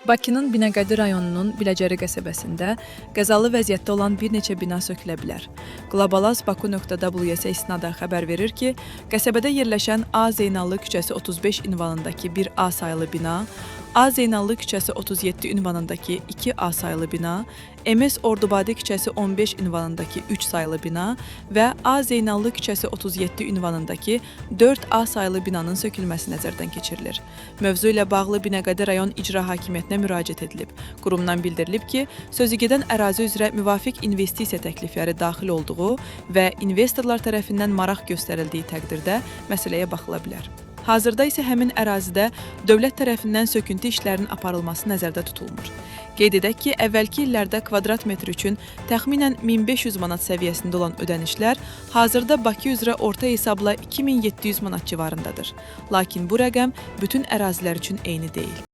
Bakının Binəqədi rayonunun Biləcəri qəsəbəsində qəzalı vəziyyətdə olan bir neçə bina sökülə bilər. Globalaz Baku.ws istinadən xəbər verir ki, qəsəbədə yerləşən A Zeynallı küçəsi 35 ünvanındakı 1A sayılı bina, A Zeynallı küçəsi 37 ünvanındakı 2A sayılı bina, MS Ordubadi küçəsi 15 ünvanındakı 3 sayılı bina və A Zeynallı küçəsi 37 ünvanındakı 4A sayılı binanın sökülməsi nəzərdən keçirilir. Mövzu ilə bağlı Binəqədi rayon İcra Hakimiyyətinə müraciət edilib. Qurumdan bildirilib ki, sözügedən ərazi üzrə müvafiq investisiya təklifləri daxil olduğu və investorlar tərəfindən maraq göstərildiyi təqdirdə məsələyə baxıla bilər. Hazırda isə həmin ərazidə dövlət tərəfindən söküntü işlərinin aparılması nəzərdə tutulmur. Qeyd edək ki, əvvəlki illərdə kvadrat metr üçün təxminən 1500 manat səviyyəsində olan ödənişlər hazırda Bakı üzrə orta hesabla 2700 manat civarındadır. Lakin bu rəqəm bütün ərazilər üçün eyni deyil.